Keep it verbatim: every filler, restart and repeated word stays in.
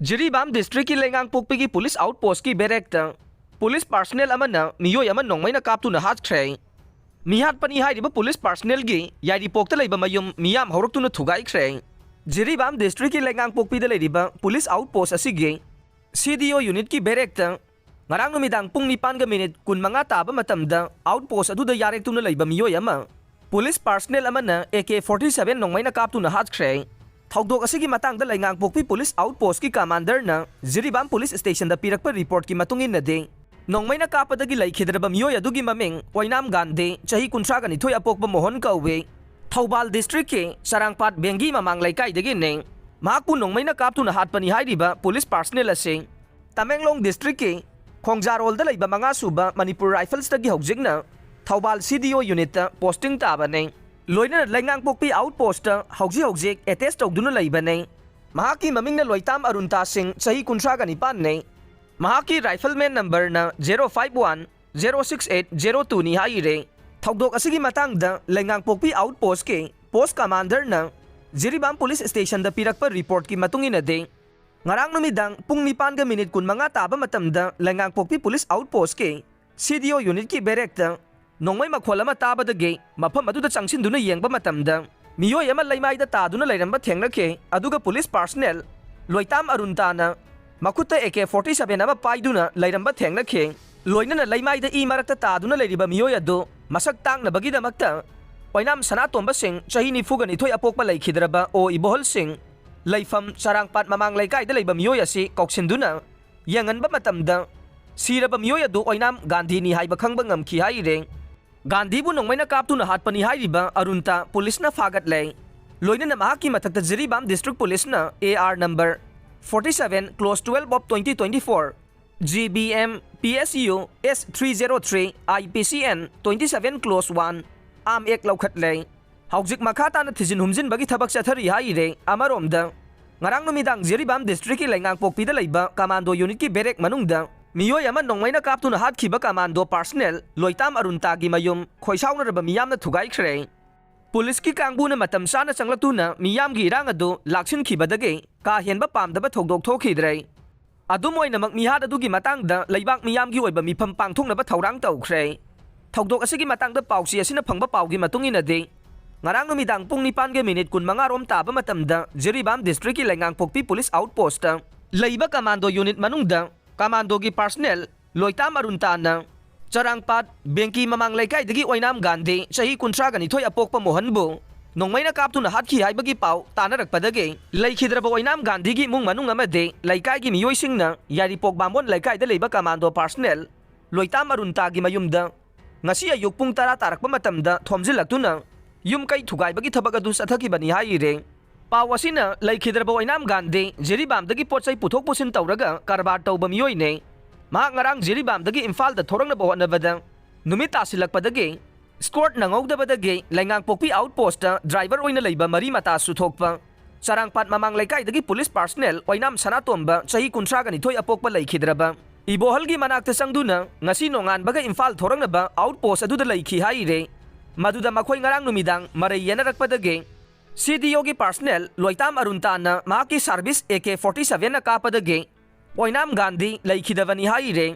ꯖꯤꯔꯤꯕꯥꯝ ꯗꯤꯁꯇ꯭ꯔꯤꯛꯀꯤ ꯂꯩꯉꯥꯡꯄꯣꯛꯄꯤꯒꯤ police ꯑꯥꯎꯠꯄꯣꯁꯀꯤ ꯕꯦꯔꯦꯛꯇ police personal ꯑꯃꯅ ꯃꯤꯑꯣꯏ ꯑꯃ ꯅꯣꯡꯃꯩꯅ ꯀꯥꯞꯇꯨꯅ ꯍꯥꯠꯈ꯭ꯔꯦ꯫ ꯃꯤꯍꯥꯠꯄꯅꯤ ꯍꯥꯏꯔꯤꯕ ꯄꯨꯂꯤꯁ ꯄꯥꯔꯁꯅꯦꯜꯒꯤ ꯌꯥꯏꯔꯤꯄꯣꯛꯇ ꯂꯩꯕ ꯃꯌꯨꯝ ꯃꯤꯌꯥꯝ ꯍꯧꯔꯛꯇꯨꯅ ꯊꯨꯒꯥꯏꯈ꯭ꯔꯦ꯫ ꯖꯤꯔꯤꯕꯥꯝ ꯗꯤꯁꯇ꯭ꯔꯤꯛꯀꯤ ꯂꯩꯉꯥꯡꯄꯣꯛꯄꯤꯗ ꯂꯩꯔꯤꯕ ꯄꯨꯂꯤꯁ ꯑꯥꯎꯠꯄꯣꯁ ꯑꯁꯤꯒꯤ ꯁꯤ ꯗꯤ ꯑꯣ ꯌꯨꯅꯤꯠꯀꯤ ꯕꯦꯔꯦꯛꯇ ꯉꯔꯥꯡ ꯅꯨꯃꯤꯗꯥꯡ ꯄꯨꯡ ꯅꯤꯄꯥꯟꯒ ꯃꯤꯅꯤꯠ ꯀꯨꯟꯃꯉꯥ ꯇꯥꯕ ꯃꯇꯝꯗ ꯑꯥꯎꯠꯄꯣꯁ ꯑꯗꯨꯗ ꯌꯥꯔꯦꯛꯇꯨꯅ ꯂꯩꯕ ꯃꯤꯑꯣꯏ ꯑꯃ ꯄꯨꯂꯤꯁ ꯄꯥꯔꯁꯅꯦꯜ ꯑꯃꯅ ꯑꯦ ꯀꯦ ꯐꯣꯔꯇꯤ ꯁꯚꯦꯟ ꯅꯣꯡꯃꯩꯅ ꯀꯥꯞꯇꯨꯅ ꯍꯥꯠꯈ꯭ꯔꯦ꯫ ꯊꯧꯗꯣꯛ ꯑꯁꯤꯒꯤ ꯃꯇꯥꯡꯗ ꯂꯩꯉꯥꯡꯄꯣꯛꯄꯤ ꯄꯨꯂꯤꯁ ꯑꯥꯎꯠꯄꯣꯁꯀꯤ ꯀꯃꯥꯟꯗꯔꯅ ꯖꯤꯔꯤꯕꯥꯝ ꯄꯨꯂꯤꯁ ꯁ꯭ꯇꯦꯁꯟꯗ ꯄꯤꯔꯛꯄ ꯔꯤꯄꯣꯔꯠꯀꯤ ꯃꯇꯨꯡ ꯏꯟꯅꯗꯤ, ꯅꯣꯡꯃꯩꯅ ꯀꯥꯞꯄꯗꯒꯤ ꯂꯩꯈꯤꯗ꯭ꯔꯕ ꯃꯤꯑꯣꯏ ꯑꯗꯨꯒꯤ ꯃꯃꯤꯡ ꯑꯣꯏꯅꯥꯝ ꯒꯥꯟꯙꯤ, ꯆꯍꯤ ꯀꯨꯟꯊ꯭ꯔꯥꯒ ꯅꯤꯊꯣꯏ, ꯑꯄꯣꯛꯄ ꯃꯣꯍꯟ ꯀꯧꯏ꯫ ꯊꯧꯕꯥꯜ ꯗꯤꯁꯇ꯭ꯔꯤꯛꯀꯤ ꯆꯔꯥꯡꯄꯥꯠ ꯕꯦꯡꯒꯤ ꯃꯃꯥꯡ ꯂꯩꯀꯥꯏꯗꯒꯤꯅꯤ꯫ ꯃꯍꯥꯛꯄꯨ ꯅꯣꯡꯃꯩꯅ ꯀꯥꯞꯇꯨꯅ ꯍꯥꯠꯄꯅꯤ ꯍꯥꯏꯔꯤꯕ ꯄꯨꯂꯤꯁ ꯄꯥꯔꯁꯅꯦꯜ ꯑꯁꯤ ꯇꯃꯦꯡꯂꯣꯡ ꯗꯤꯁꯇ꯭ꯔꯤꯛꯀꯤ ꯈꯣꯡꯖꯥꯔꯣꯜꯗ ꯂꯩꯕ ꯃꯉꯥ ꯁꯨꯕ ꯃꯅꯤꯄꯨꯔ ꯔꯥꯏꯐꯜꯁꯇꯒꯤ ꯍꯧꯖꯤꯛꯅ ꯊꯧꯕꯥꯜ ꯁꯤ ꯗꯤ ꯑꯣ ꯌꯨꯅꯤꯠꯇ ꯄꯣꯁꯇꯤꯡ ꯇꯥꯕꯅꯤ꯫ ꯂꯣꯏꯅꯅ ꯂꯩꯉꯥꯡꯄꯣꯛꯄꯤ ꯑꯥꯎꯠꯄꯣꯁꯇ ꯍꯧꯖꯤꯛ ꯍꯧꯖꯤꯛ ꯑꯦꯇꯦꯁ ꯇꯧꯗꯨꯅ ꯂꯩꯕꯅꯤ꯫ ꯃꯍꯥꯛꯀꯤ ꯃꯃꯤꯡꯅ ꯂꯣꯏꯇꯥꯝ ꯑꯔꯨꯟꯇꯥ ꯁꯤꯡ, ꯆꯍꯤ ꯀꯨꯟꯊ꯭ꯔꯥꯒ ꯅꯤꯄꯥꯟꯅꯤ꯫ ꯃꯍꯥꯛꯀꯤ ꯔꯥꯏꯐꯜꯃꯦꯟ ꯅꯝꯕꯔꯅ zero five one zero six eight zero ꯇꯨꯅꯤ ꯍꯥꯏꯔꯦ꯫ ꯊꯧꯗꯣꯛ ꯑꯁꯤꯒꯤ ꯃꯇꯥꯡꯗ ꯂꯩꯉꯥꯡꯄꯣꯛꯄꯤ ꯑꯥꯎꯠꯄꯣꯁꯀꯤ ꯄꯣꯁ ꯀꯃꯥꯟꯗꯔꯅ ꯖꯤꯔꯤꯕꯥꯝ ꯄꯨꯂꯤꯁ ꯁ꯭ꯇꯦꯁꯟꯗ ꯄꯤꯔꯛꯄ ꯔꯤꯄꯣꯔꯠꯀꯤ ꯃꯇꯨꯡ ꯏꯟꯅꯗꯤ, ꯉꯔꯥꯡ ꯅꯨꯃꯤꯗꯥꯡ ꯄꯨꯡ ꯅꯤꯄꯥꯟꯒ ꯃꯤꯅꯤꯠ ꯀꯨꯟꯃꯉꯥ ꯇꯥꯕ ꯃꯇꯝꯗ ꯂꯩꯉꯥꯡꯄꯣꯛꯄꯤ ꯄꯨꯂꯤꯁ ꯑꯥꯎꯠꯄꯣꯁꯀꯤ ꯁꯤ ꯗꯤ ꯑꯣ ꯌꯨꯅꯤꯠꯀꯤ ꯕꯦꯔꯦꯛꯇ ꯅꯣꯡꯃꯩ ꯃꯈꯣꯜ ꯑꯃ ꯇꯥꯕꯗꯒꯤ ꯃꯐꯝ ꯑꯗꯨꯗ ꯆꯪꯁꯤꯟꯗꯨꯅ ꯌꯦꯡꯕ ꯃꯇꯝꯗ, ꯃꯤꯑꯣꯏ ꯑꯃ ꯂꯩꯃꯥꯏꯗ ꯇꯥꯗꯨꯅ ꯂꯩꯔꯝꯕ ꯊꯦꯡꯅꯈꯤ꯫ ꯑꯗꯨꯒ ꯄꯨꯂꯤꯁ ꯄꯥꯔꯁꯅꯦꯜ ꯂꯣꯏꯇꯥꯝ ꯑꯔꯨꯟꯇꯥꯅ ꯃꯈꯨꯠꯇ ꯑꯦ ꯀꯦ ꯐꯣꯔꯇꯤ ꯁꯚꯦꯟ ꯑꯃ ꯄꯥꯏꯗꯨꯅ ꯂꯩꯔꯝꯕ ꯊꯦꯡꯅꯈꯤ꯫ ꯂꯣꯏꯅꯅ ꯂꯩꯃꯥꯏꯗ ꯏ ꯃꯔꯛꯇ ꯇꯥꯗꯨꯅ ꯂꯩꯔꯤꯕ ꯃꯤꯑꯣꯏ ꯑꯗꯨ ꯃꯁꯛ ꯇꯥꯛꯅꯕꯒꯤꯗꯃꯛꯇ ꯑꯣꯏꯅꯥꯝ ꯁꯅꯥꯇꯣꯝꯕ ꯁꯤꯡ, ꯆꯍꯤ ꯅꯤꯐꯨꯒ ꯅꯤꯊꯣꯏ, ꯑꯄꯣꯛꯄ ꯂꯩꯈꯤꯗ꯭ꯔꯕ ꯑꯣ ꯏꯕꯣꯍꯜ ꯁꯤꯡ, ꯂꯩꯐꯝ ꯆꯔꯥꯡꯄꯥꯠ ꯃꯃꯥꯡ ꯂꯩꯀꯥꯏꯗ ꯂꯩꯕ ꯃꯤꯑꯣꯏ ꯑꯁꯤ ꯀꯧꯁꯤꯟꯗꯨꯅ ꯌꯦꯡꯍꯟꯕ ꯃꯇꯝꯗ, ꯁꯤꯔꯕ ꯃꯤꯑꯣꯏ ꯑꯗꯨ ꯑꯣꯏꯅꯥꯝ ꯒꯥꯟꯙꯤꯅꯤ ꯍꯥꯏꯕ ꯈꯪꯕ ꯉꯝꯈꯤ ꯍꯥꯏꯔꯦ꯫ ꯒꯥꯟꯙꯤꯕꯨ ꯅꯣꯡꯃꯩꯅ ꯀꯥꯞꯇꯨꯅ ꯍꯥꯠꯄꯅꯤ ꯍꯥꯏꯔꯤꯕ ꯑꯔꯨꯟꯇꯥ ꯄꯨꯂꯤꯁꯅ ꯐꯥꯒꯠꯂꯦ꯫ ꯂꯣꯏꯅꯅ ꯃꯍꯥꯛꯀꯤ ꯃꯊꯛꯇ ꯖꯤꯔꯤꯕꯥꯝ ꯗꯤꯁꯇ꯭ꯔꯤꯛ ꯄꯨꯂꯤꯁꯅ A R number forty seven, clause twelve of twenty twenty-four, G B M P S U S three zero three, I P C N twenty seven, clause one, arm act ꯂꯧꯈꯠꯂꯦ꯫ ꯍꯧꯖꯤꯛ ꯃꯈꯥ ꯇꯥꯅ ꯊꯤꯖꯤꯟ ꯍꯨꯝꯖꯤꯟꯕꯒꯤ ꯊꯕꯛ ꯆꯠꯊꯔꯤ ꯍꯥꯏꯔꯦ꯫ ꯑꯃꯔꯣꯝꯗ, ꯉꯔꯥꯡ ꯅꯨꯃꯤꯗꯥꯡ ꯖꯤꯔꯤꯕꯥꯝ ꯗꯤꯁꯇ꯭ꯔꯤꯛꯀꯤ ꯂꯩꯉꯥꯡꯄꯣꯛꯄꯤꯗ ꯂꯩꯕ ꯀꯃꯥꯟꯗꯣ ꯌꯨꯅꯤꯠꯀꯤ ꯕꯦꯔꯦꯛ ꯃꯅꯨꯡꯗ ꯃꯤꯑꯣꯏ ꯑꯃ ꯅꯣꯡꯃꯩꯅ ꯀꯥꯞꯇꯨꯅ ꯍꯥꯠꯈꯤꯕ ꯀꯃꯥꯟꯗꯣ ꯄꯥꯔꯁꯅꯦꯜ ꯂꯣꯏꯇꯥꯝ ꯑꯔꯨꯟꯇꯥꯒꯤ ꯃꯌꯨꯝ ꯈꯣꯏꯁꯥꯎꯅꯔꯕ ꯃꯤꯌꯥꯝꯅ ꯊꯨꯒꯥꯏꯈ꯭ꯔꯦ꯫ ꯄꯨꯂꯤꯁꯀꯤ ꯀꯥꯡꯕꯨꯅ ꯃꯇꯝ ꯆꯥꯅ ꯆꯪꯂꯛꯇꯨꯅ ꯃꯤꯌꯥꯝꯒꯤ ꯏꯔꯥꯡ ꯑꯗꯨ ꯂꯥꯛꯁꯤꯟꯈꯤꯕꯗꯒꯤ ꯀꯥ ꯍꯦꯟꯕ ꯄꯥꯝꯗꯕ ꯊꯧꯗꯣꯛ ꯊꯣꯛꯈꯤꯗ꯭ꯔꯦ꯫ ꯑꯗꯨꯝ ꯑꯣꯏꯅꯃꯛ, ꯃꯤꯍꯥꯠ ꯑꯗꯨꯒꯤ ꯃꯇꯥꯡꯗ ꯂꯩꯕꯥꯛ ꯃꯤꯌꯥꯝꯒꯤ ꯑꯣꯏꯕ ꯃꯤꯐꯝ ꯄꯥꯡꯊꯣꯛꯅꯕ ꯊꯧꯔꯥꯡ ꯇꯧꯈ꯭ꯔꯦ꯫ ꯊꯧꯗꯣꯛ ꯑꯁꯤꯒꯤ ꯃꯇꯥꯡꯗ ꯄꯥꯎꯆꯦ ꯑꯁꯤꯅ ꯐꯪꯕ ꯄꯥꯎꯒꯤ ꯃꯇꯨꯡ ꯏꯟꯅꯗꯤ, ꯉꯔꯥꯡ ꯅꯨꯃꯤꯗꯥꯡ ꯄꯨꯡ ꯅꯤꯄꯥꯟꯒ ꯃꯤꯅꯤꯠ ꯀꯨꯟꯃꯉꯥ ꯔꯣꯝ ꯇꯥꯕ ꯃꯇꯝꯗ ꯖꯤꯔꯤꯕꯥꯝ ꯗꯤꯁꯇ꯭ꯔꯤꯛꯀꯤ ꯂꯩꯉꯥꯡꯄꯣꯛꯄꯤ ꯄꯨꯂꯤꯁ ꯑꯥꯎꯠ ꯄꯣꯁꯇ ꯂꯩꯕ ꯀꯃꯥꯟꯗꯣ ꯌꯨꯅꯤꯠ ꯃꯅꯨꯡꯗ ꯀꯃꯥꯟꯗꯣꯒꯤ ꯄꯥꯔꯁꯅꯦꯜ ꯂꯣꯏꯇꯥꯝ ꯑꯔꯨꯟ ꯇꯥꯅ ꯆꯔꯥꯡꯄꯥꯠ ꯕꯦꯡꯀꯤ ꯃꯃꯥꯡ ꯂꯩꯀꯥꯏꯗꯒꯤ ꯑꯣꯏꯅꯥꯝ ꯒꯥꯟꯙꯤ, ꯆꯍꯤ ꯀꯨꯟꯊ꯭ꯔꯥꯒ ꯅꯤꯊꯣꯏ ꯑꯄꯣꯛꯄ ꯃꯣꯍꯟꯕꯨ ꯅꯣꯡꯃꯩꯅ ꯀꯥꯞꯇꯨꯅ ꯍꯥꯠꯈꯤ ꯍꯥꯏꯕꯒꯤ ꯄꯥꯎ ꯇꯥꯅꯔꯛꯄꯗꯒꯤ, ꯂꯩꯈꯤꯗ꯭ꯔꯕ ꯑꯣꯏꯅꯥꯝ ꯒꯥꯟꯙꯤꯒꯤ ꯏꯃꯨꯡ ꯃꯅꯨꯡ ꯑꯃꯗꯤ ꯂꯩꯀꯥꯏꯒꯤ ꯃꯤꯑꯣꯏꯁꯤꯡꯅ ꯌꯥꯏꯔꯤꯄꯣꯛ ꯕꯥꯃꯣꯟ ꯂꯩꯀꯥꯏꯗ ꯂꯩꯕ ꯀꯃꯥꯟꯗꯣ ꯄꯥꯔꯁꯅꯦꯜ ꯂꯣꯏꯇꯥꯝ ꯑꯔꯨꯟ ꯇꯥꯒꯤ ꯃꯌꯨꯝꯗ ꯉꯁꯤ ꯑꯌꯨꯛ ꯄꯨꯡ ꯇꯔꯥ ꯇꯥꯔꯛꯄ ꯃꯇꯝꯗ ꯊꯣꯝꯖꯤꯜꯂꯛꯇꯨꯅ ꯌꯨꯝ ꯀꯩ ꯊꯨꯒꯥꯏꯕꯒꯤ ꯊꯕꯛ ꯑꯗꯨ ꯆꯠꯊꯈꯤꯕꯅꯤ ꯍꯥꯏꯔꯤ꯫ ꯄꯥꯎ ꯑꯁꯤꯅ ꯂꯩꯈꯤꯗ꯭ꯔꯕ ꯑꯣꯏꯅꯥꯝ ꯒꯥꯟꯙꯤ ꯖꯤꯔꯤꯕꯥꯝꯗꯒꯤ ꯄꯣꯠ ꯆꯩ ꯄꯨꯊꯣꯛ ꯄꯨꯁꯤꯟ ꯇꯧꯔꯒ ꯀꯔꯕꯥꯔ ꯇꯧꯕ ꯃꯤꯑꯣꯏꯅꯦ꯫ ꯃꯍꯥꯛ ꯉꯔꯥꯡ ꯖꯤꯔꯤꯕꯥꯝꯗꯒꯤ ꯏꯝꯐꯥꯜꯗ ꯊꯣꯔꯛꯅꯕ ꯍꯣꯠꯅꯕꯗ ꯅꯨꯃꯤꯠ ꯇꯥꯁꯤꯜꯂꯛꯄꯗꯒꯤ ꯁ꯭ꯀꯣꯔꯠ ꯅꯪꯍꯧꯗꯕꯗꯒꯤ ꯂꯩꯉꯥꯡꯄꯣꯛꯄꯤ ꯑꯥꯎꯠ ꯄꯣꯁꯇ ꯗ꯭ꯔꯥꯏꯚꯔ ꯑꯣꯏꯅ ꯂꯩꯕ ꯃꯔꯤ ꯃꯇꯥꯁꯨ ꯊꯣꯛꯄ ꯆꯔꯥꯡꯄꯥꯠ ꯃꯃꯥꯡ ꯂꯩꯀꯥꯏꯗꯒꯤ ꯄꯨꯂꯤꯁ ꯄꯥꯔꯁꯅꯦꯜ ꯑꯣꯏꯅꯥꯝ ꯁꯅꯥꯇꯣꯝꯕ, ꯆꯍꯤ ꯀꯨꯟꯊ꯭ꯔꯥꯒ ꯅꯤꯊꯣꯏ ꯑꯄꯣꯛꯄ, ꯂꯩꯈꯤꯗ꯭ꯔꯕ ꯏꯕꯣꯍꯜꯒꯤ ꯃꯅꯥꯛꯇ ꯆꯪꯗꯨꯅ ꯉꯁꯤ ꯅꯣꯡꯉꯥꯟꯕꯒ ꯏꯝꯐꯥꯜ ꯊꯣꯔꯛꯅꯕ ꯑꯥꯎꯠ ꯄꯣꯁ ꯑꯗꯨꯗ ꯂꯩꯈꯤ ꯍꯥꯏꯔꯦ꯫ ꯃꯗꯨꯗ ꯃꯈꯣꯏ ꯉꯔꯥꯡ ꯅꯨꯃꯤꯗꯥꯡ ꯃꯔꯩ ꯌꯦꯠꯅꯔꯛꯄꯗꯒꯤ ꯁꯤꯗꯤꯑꯣꯒꯤ ꯄꯥꯔꯁꯅꯦꯜ ꯂꯣꯏꯇꯥꯝ ꯑꯔꯨꯟ ꯇꯥꯅ ꯃꯍꯥꯛꯀꯤ ꯁꯥꯔꯚꯤꯁ ꯑꯦ ꯀꯦ ꯐꯣꯔꯇꯤ ꯁꯚꯦꯟꯅ ꯀꯥꯞꯄꯗꯒꯤ ꯑꯣꯏꯅꯥꯝ ꯒꯥꯟꯙꯤ ꯂꯩꯈꯤꯗꯕꯅꯤ ꯍꯥꯏꯔꯦ꯫